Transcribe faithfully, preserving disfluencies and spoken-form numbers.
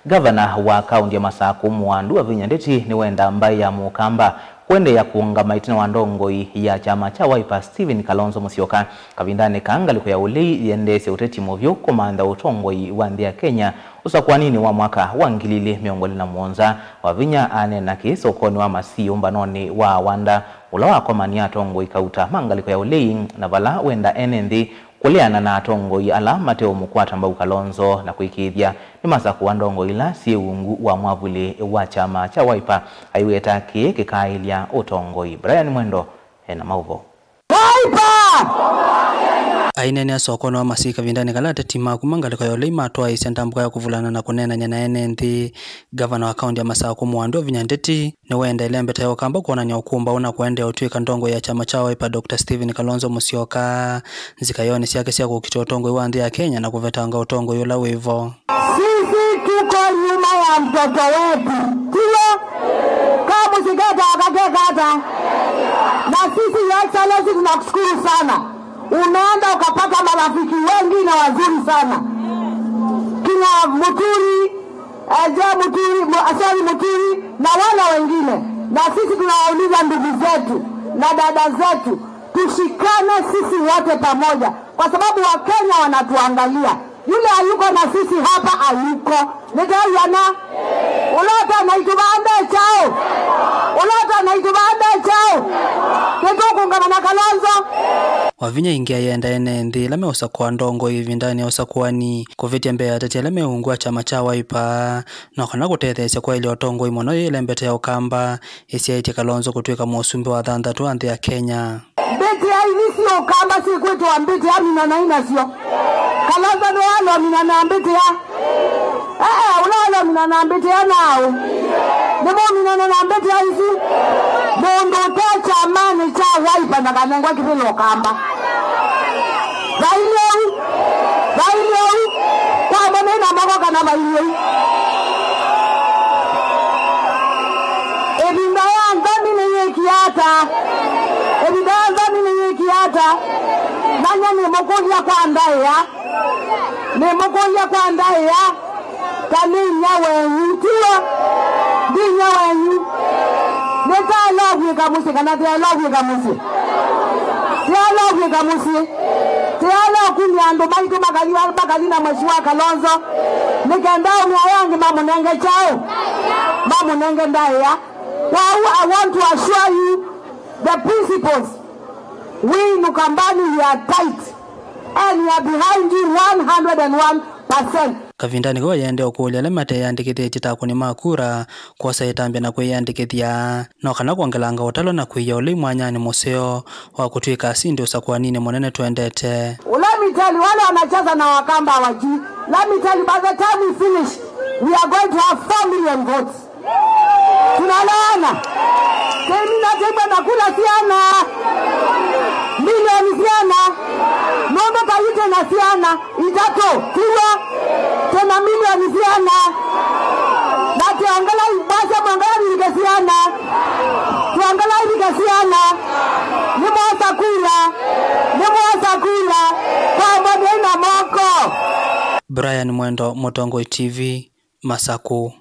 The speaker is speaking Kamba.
Ngavana wa kaũnti ya Masakũ Mũwandu Wavinya Ndeti nĩwenda mbaĩ ya Mũkamba kũendeea kũũngama ĩtina wa ndongoi ya kyama kya Wiper Stephen Kalonzo Musyoka. Kavindanĩ kaa ngalĩko ya ũlei yĩendeesye ũteti mũvyũ kũmantha ũtongoi wa nthĩ ya Kenya ũsakũaninĩ wa mwaka wa ngili ilĩ mĩongo ĩlĩ na mũonza. Wavinya aneena kĩĩ sokonĩ wa Masii ũmbanonĩ wa Awanda, ũla wakomanie atongoi kauta ma ngalĩko ya ũlei, na vala wenda ene nthĩ kũleana na atongoi ala mateũmũkwata mbau Kalonzo na kũĩkĩĩthya nĩmasakũa ndongoi ila syĩ ungu wa mwavuli wa kyama kya Wiper. Aiweta kĩĩ kĩkaaĩlya ũtongoi. Brian Mwendo ena maũvoo. Wiper! Aineenea sokonĩ wa Masii kavindanĩ kala ateti ma kuma ngalĩko ya ũlei matwaĩĩsya ndambũka ya kũvulana na kũneenany'a na ene nthĩ, ngavana wa kaũnti ya Masakũ Mũwandu Wavinya Ndeti nĩwenda ĩlembeta ya Ũkamba kwonany'a ũkũmbaũ na kũendeea ũtw'ĩka ndongoi ya kyama kya Wiper, Doctor Stephen Kalonzo Musyoka, nzikaĩonĩ syake sya kũkitĩa ũtongoi wa nthĩ ya Kenya na kũvetanga ũtongoi ũla wĩ vo. Sisi tuko nyuma ya mtoto wetu. Tiyo? Kama msiketa akakekata. Na sisi, Your Excellency, tunakushukuru sana. Umeenda ukapata marafiki wengine wazuri sana. Kina Muturi, eh, Joe Muturi, Mu-, sorry, Muturi na wale wengine. Na sisi tunawauliza ndugu zetu na dada zetu, tushikane sisi wote pamoja, kwa sababu Wakenya wanatuangalia. Yule hayuko na sisi hapa hayuko. Nĩteyana. Ũla ũtanaitũvanda kyaũ? Ũla ũtanaitũvanda kyaũ? Nĩtũkũngama na Kalonzo. Wavinya ĩngĩ ayenda ene nthĩ ĩla meũsakũa ndongoi ĩvindanĩ ya ũsakũani kũvĩtya mbee ya ateti ala me ungu wa kyama kya Wiper, no kana kũtetheesya kwaĩlya ũtongoi mũno yĩ ĩlembeta ya Ũkamba ĩsyaĩtye Kalonzo kũtw'ĩka mũsumbĩ wa thanthatũ wa nthĩ ya Kenya. Mbĩtĩa ithi syĩ Ũkamba syĩkwĩtwa mbĩtĩa, minanai nasyo. Kalonzo nĩwalomina na mbĩtĩa. Ee, ũla walomina na mbĩtĩa naũ? Nĩmũminane na mbĩtĩa isu. Mũndũ ũte kyamanĩ kya Wiper ndakanengwe kĩvĩla Ũkamba. Vailyeu. Vailyeu. Kwa mbonei na moko kana vailyeu. Ĩvinda ya nthoni nĩyĩkie ata? Ĩvinda ya nthoni nĩyĩkie ata? Nany'e nĩmũkũlya kwa ndaĩa. Nĩmũkũlya kwa ndaĩa. Ta nĩ inya wenyu, tiw'o? Ndi inya wenyu. Nĩtaĩle ũvw'ĩka mũsyĩ kana tĩaĩle ũvw'ĩka mũsyĩ? Tĩaĩle ũvw'ĩka mũsyĩ. Tĩaĩle ũkumya andũ maitũ makathi, makathi na Mheshimiwa Kalonzo. Nĩ kenda aũme aya angĩ mamũnenge kyaũ? Mamũnenge ndaĩa. Kwoou, I want to assure you, the principals, we in Ukambani, we are tight and we are behind you one hundred and one percent. Kavindanĩ kau ayendee ũkũlya ala mateyĩandĩkĩthĩtye ta akũni ma kura kwosa ĩtambya na kwĩyĩandĩkĩthya, no kana kwongelanga ũtalo na kwĩia ũlei mwanyanĩ mũseo wa kũtw'ĩka asindi ũsakũaninĩ mũnene twendete. Let me tell you, wale wanacheza na Wakamba hawajui. Let me tell you, by the time we finish, we are going to have four million votes. Tunaelewana? Tĩmina tĩmwe na kula syana. Milioni syana. Nũndũ kayu twĩna syana itatũ, tiw'o? Twĩna milioni syana. Na twongela, mwasya mwongela vivike syana. Twongela ivike syana. Nĩmwosa kula. Nĩmwosa kula. Kwa mbonei na moko. Brian Mwendo, Mũtongoi T V, Masakũ.